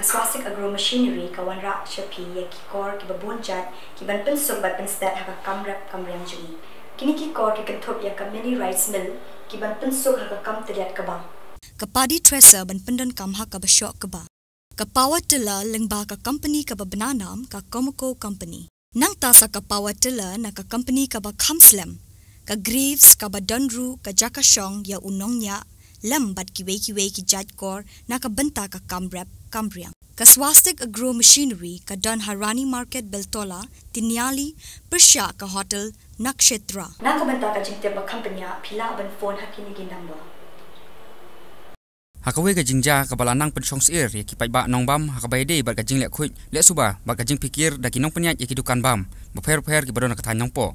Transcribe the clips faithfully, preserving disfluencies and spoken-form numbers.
Swastik Agro Machinery ka wanrah sha phi ïa ki kor kiba bun jait ki ban pynsuk bad pynstet ha ka kam rep kam riang jong ngi. Kine ki kor ki kynthup ïa ka mini rice mill ki ban pynsuk ha ka kam tylliat ka bam. Ka paddy thresher ban pyndonkam ha kaba shoh kaba. Ka power tiller lyngba ka company kaba bna nam ka Comaco Company. Nangta sa ka power tiller na ka company kaba kham slem. Ka Graves kaba don ruh ka jaka shong ïa u nongñiah lem bad kiwei kiwei ki jait kor na ka bynta ka kam rep kam riang. Ka Swastik Agro Machinery ka don ha Rani Market Beltola, Tiniali, pyrshah ka hotel Nakshetra. Na ka bynta ka jingtip ba kham bniah phi lah ban phone ha kine ki number. Ha kawei ka jingjia kaba la nang pynshong syier ïa ki paidbah nongbam ha kaba ïadei bad ka jingleh khuid leh suba bad ka jingpikir da ki nongpynïaid ïa ki dukan bam bapher bapher kiba don ha ka thaiñ Nongpoh.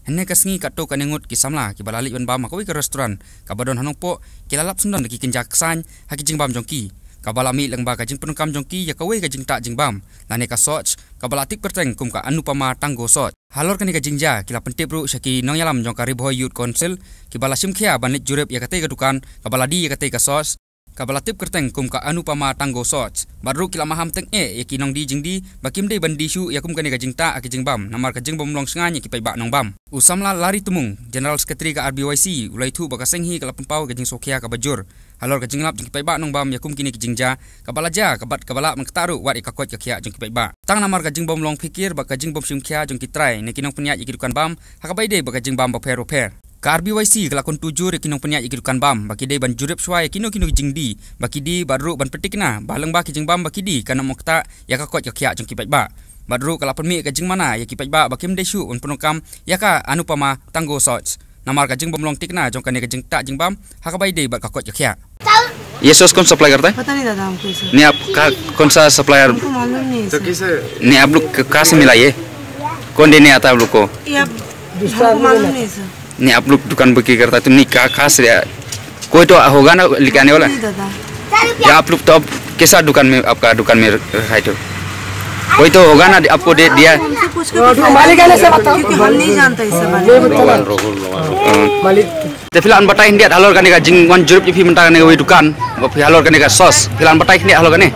Hynne ka sngi katto katne ngut ki samla kiba la leit ban bam ha kawei ka restaurant kaba don ha Nongpoh ki la lap syndon da ki kynja ksaiñ ha ki jingbam jong ki, kaba la mih lyngba ka jingpyndonkam jong ki ïa kawei ka jingtah jingbam lane ka sauce kaba la tip kyrteng kum ka Anupama Tango Sauce. Halor kane ka jingjia ki la pyntip ruh sha ki nongïalam jong ka Ri Bhoi Youth Council kiba la shim khia ban leit jurip ïa katei ka dukan kaba la die ïa katei ka sauce kaba la tip kyrteng kum ka Anupama Tango Sauce. Bad ruh ki la maham teng eh ïa ki nongdie jingdie ba kim dei ban die shuh ïa kum kane ka jingtah ha ki jingbam namar ka jingbym long sngaiñ ïa ki paidbah nongbam. U samla Larry Tumung, General Secretary ka R B Y C, u la ïathuh ba ka seng hi ka la pynpaw ka jingsngewkhia kaba jur halor ka jinglap jong ki paidbah nongbam ïa kum kine ki jingjia kaba la jia bad kaba lah ban ktah ruh wat ïa ka koit ka khiah jong ki paidbah. Tang namar ka jingbym long phikir bad ka jingbym shim khia jong ki trai ne ki nongpynïaid ïa ki dukan bam ha kaba ïadei bad ka jingbam bapher bapher. Ka R B Y C ka la kyntu jur ïa ki nongpynïaid ïa ki dukan bam ba ki dei ban jurip shuwa ïa kino kino ki jingdie ba ki die bad ruh ban pyntikna ba lyngba ki jingbam ba ki die kan ym ktah ïa ka koit ka khiah jong ki paidbah. Bad ruh ka la pynmih ka jingmana ïa ki paidbah ba kim dei shuh ban pyndonkam ïa ka Anupama Tango Sauce namar ka jingbym long tikna jong kane ka jingtah jingbam ha kaba ïadei bad ka koit ka khiah. ये सॉस कौन सप्लाई करता है? पता नहीं दादा हमको इसे। नहीं, आपका कौन सा सप्लायर? हमको मालूम नहीं है सर। नहीं, आप लोग क-, कहाँ से मिला ये? कौन देने आता है आप लोग को? ये आप, हमको मालूम नहीं सर। नहीं, आप लोग दुकान बिक्री करता है तो नहीं, कहाँ, कहाँ से आया? कोई तो होगा ना लेके आने वाला? नहीं दादा। या आप लोग तो अब कैसा दुकान में, आपका दुकान में रखा है तो? कोई तो होगा ना, आपको दे दिया। हमसे पूछ के तो मालिक आने से बताओ। क्योंकि हम नहीं जानते इससे बारे में। हाँ। Te phi lah ban batai khyndiat halor kane ka jingwan jurip ïa phi mynta kane kawei dukan, ba phi halor kane ka sauce, phi lah ban batai khyndiat halor kane?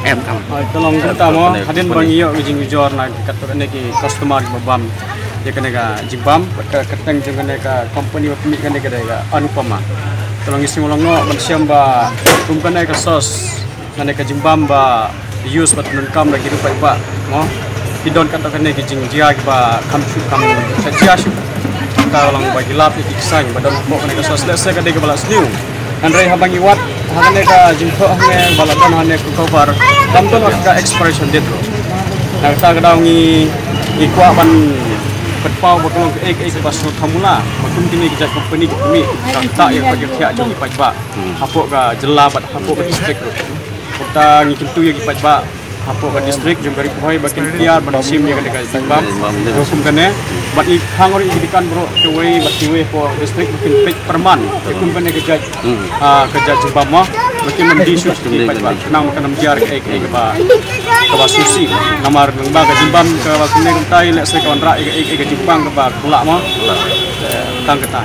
Em, kam. Hooid, to long kumta mo, hadien ba ngi ïoh ka jingujor na katto katne ki customer kiba bam ïa kane ka jingbam, ka kyrteng jong kane ka company ba pynmih kane ka dei ka Anupama. To long ngi sngew long noh ban shem ba kum kane ka sauce, kane ka jingbam ba use bad pyndonkam da ki riew paidbah, mo. Ki don katto katne ki jingjia kiba kham shu, kham shu jia shu. Kata long ba ki lap ïa ki ksaiñ ba don hapoh kane ka sauce, lehse ka dei kaba la sniew. Hynrei haba ngi wad ha kane ka jingthoh hangne ba la don hangne ka cover, kam don ka expiration date ruh. Na kata ka daw ngi, ngi kwah ban pynpaw ba ka long kaei kaei kaba sniew thamula ba kum kine ki jait company ki pynmih, ka ktah ïa ka koit ka khiah jong ki paidbah hapoh ka jylla bad hapoh ka district ruh. Kumta ngi kyntu ïa ki paidbah hapoh ka district jong ka Ri Bhoi ba kin kiar ban shim ïa kane ka jingbam. Kum kane bad ngi khang ruh ïa ki dukan baroh kawei bad kiwei hapoh district ba kin peit pyrman ïa kum kane ka jait, ah, ka jait jingbam mo, ba kin ym die shuh sha ki paidbah, khnang ba kan ym jia kaei kaei kaba, kaba sngewsih. Namar lyngba ka jingbam kaba kumne kumta, lehse ka wanrah ïa kaei kaei ka jingpang kaba khlak mo. Tang kata.